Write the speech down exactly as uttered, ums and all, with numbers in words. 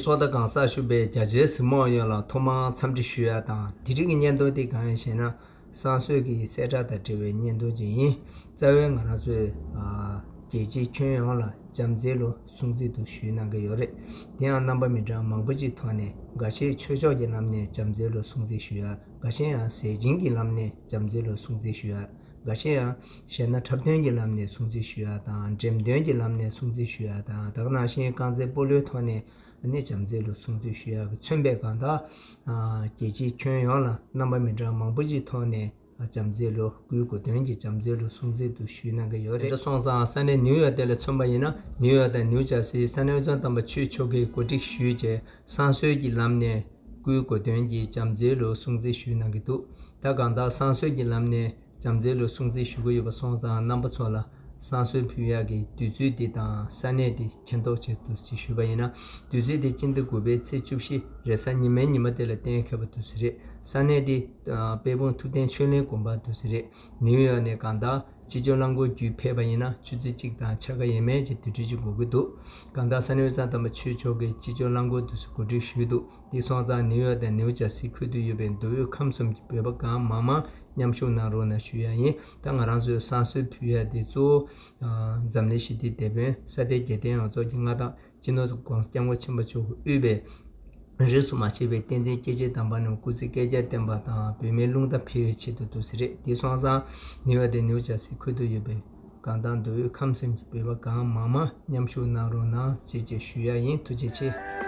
ཚོགས་བརྡ་གང་གསར་ཞུ་བའི་རྒྱ་ཆེའི་གཟིགས་མོ་བ་ཡོངས་ལ་ཐོག་མར་འཚམས་འདྲི་ཞུ་ཡ་དང་། དེ་རིང་གི་བརྙན་ཐུང་དེ་གང་ཡིན་ཞེ་ན། བསང་གསོལ་གྱི་གསལ་བསྒྲགས་དང་འབྲེལ་བའི་བརྙན་ཐུང་ཅིག་ཡིན། རྩ་བའི་ང་རང་ཚོའི་རྒྱལ་སྤྱིའི་ཁྱོན་ཡོངས་ལ་བྱམས་བརྩེའི་ལོ་སྲུང་བརྩི་འདུག་ཞུས་གནང་གི་ཡོད་རེད། དེ་ཡང་རྣམ་པ་མི་འདྲ་མང་པོ་ཅིག་ཐོག་ནས། འགའ་ཤས་ཆོས་ཕྱོགས་ཀྱི་ལམ་ནས་བྱམས་བརྩེའི་ལོ་སྲུང་བརྩི་ཞུ་ཡ། འགའ་ཤས་ཡང་ཟས་སྦྱིན་གྱི་ལམ་ནས་བྱམས་བརྩེའི་ལོ་སྲུང་བརྩི་ཞུ་ཡ། འགའ་ཤས་ཡང་གཞས་སྣ་འཁྲབ་སྟོན་གྱི་ལམ་ནས་སྲུང་བརྩི་ཞུ་ཡ་དང་། འགྲེམས་སྟོན་གྱི་ལམ་ནས་སྲུང་བརྩི་ཞུ་ཡ་དང་། དེ་ག་ནང་བཞིན་རྐང་རྩེད་སྤོ་ལོའི་ཐོག་ནས་ནི་བྱམས་བརྩེའི་ལོ་སྲུང་བརྩི་ཞུ་ཡག་གི་མཚོན་པའི་སྒང་དག་རྒྱལ་སྤྱིའི་ཁྱོན་ཡོངས་ལ་རྣམ་པ་མི་འདྲ་མང་པོ་ཅིག་ཐོག་ནས་བྱམས་བརྩེའི་ལོ། སྐུའི་གོ་སྟོན་གྱི་བྱམས་བརྩེའི་ལོ་སྲུང་བརྩི་འདུག་ཞུས་གནང་གི་ཡོད་རེད། དེ་འདྲ་སོང་ཙང་ས་གནས་ནིའུ་ཡོག་དེ་ལ་མཚོན་པ་ཡིན་ན། ནིའུ་ཡོག་དང་ནིའུ་ཇར་སིའི་ས་གནས་དབུས་གཙང་དམ་པ་ཆོས་ཕྱོགས་ཀྱིས་གོ་སྒྲིག་ཞུས་བྱས། བསང་གསོལ་གྱི་ལམ་ནས་སྐུའི་གོ་སྟོན་གྱི་བྱམས་བརྩེའི་ལོ་སྲུང་བརྩི་ཞུས་གནང་གི་འདུག་ད་གང་ལྟར་བསང་གསོལ་གྱི་ལམ་ནས་བྱམས་བརྩེའི་ལོ་སྲུང་བརྩི་ཞུ་གི་ཡོད་པ་སོང་ཙང་། རྣམ་པ་ཚོ་ལ་བསང་གསོལ་ཕུལ་ཡག་གི་དུས་ཚོད་འདི་དང་ས་གནས་འདི་མཁྱེན་རྟོགས་བྱེད་དུ་ཅིག་ཞུས་པ་ཡིན་ན། དུས་ཚོད་འདི་སྤྱི་ཟླ་དགུ་པའི་ཚེས་བཅུ་བཞི་རེས་གཟའ་ཉི་མའི་ཉི་མ་དེ་ལ་གཏན་འཁེལ་བ་འདུག་ཟེར་རེད། ས་གནས་འདི་དཔལ་སྤུངས་ཐུབ་བསྟན་ཆོས་གླིང་དགོན་པ་འདུག་ཟེར་རེད། ནིའུ་ཡོག་ནས་གང་ལྟར་སྤྱི་སྤྱོད་རླངས་འཁོར་བརྒྱུད་ཕེབས་པ་ཡིན་ན་ཆུ་ཚོད་གཅིག་དང་ཕྱེད་ཀ་ཡས་མས་ཀྱི་དུས་ཚོད་ཅིག་འགོར་གྱི་འདུག་གང་ལྟར་ས་གནས་དབུས་གཙང་དམ་པ་ཆོས་ཕྱོགས་ཀྱིས་སྤྱི་སྤྱོད་རླངས་འཁོར་འདུག་ཟེར་གོ་སྒྲིག་ཞུས་འདུག་དེ་སོང་ཙང་ནིའུ་ཡོག་དང་ནིའུ་ཇར་སི་ཁུལ་དུ་ཡོད་པའི་མདོ་དབུས་ཁམས་གསུམ་གྱི་བོད་པ་གང་མང་མང་མཉམ་ཞུགས་གནང་རོགས་གནང་ཞུ་ཡ་ཡིན། ད་ང་རང་ཚོའི་བསང་གསོལ་ཕུལ་ཡ་དེ་གཙོ་བོ་འཛམ་གླིང་ཞི་བདེའི་དེད་དཔོན་ས་སྟེང་རྒྱལ་བསྟན་ཡོངས་རྫོགས་ཀྱི་མངའ་བདག་སྤྱི་ནོར་༸གོང་ས་༸སྐྱབས་མགོན་ཆེན་པོ་མཆོག་གིས་དབུས་པའི་རིས་སུ་མ་ཆད་པའི་བསྟན་འཛིན་སྐྱེས་ཆེན་དམ་པ་རྣམས་སྐུ་ཚེ་བསྐལ་བརྒྱར་བརྟན་པ་དང་། བོད་མིའི་རླུང་རྟ་འཕེལ་བའི་ཆེད་དུ་འདུག་ཟེར་རེད། དེ་སོང་ཙང་ནིའུ་ཡོག་དང་ནིའུ་ཇར་སི་ཁུལ་དུ་ཡོད་པའི་གང་ལྟར་མདོ་དབུས་ཁམས་གསུམ་གྱི་བོད་པ་གང་མང་མང་མཉམ་ཞུགས་གནང་རོགས་གནང་ཞེས་ཞུ་ཡ་ཡིན། ཐུགས་རྗེ་ཆེ།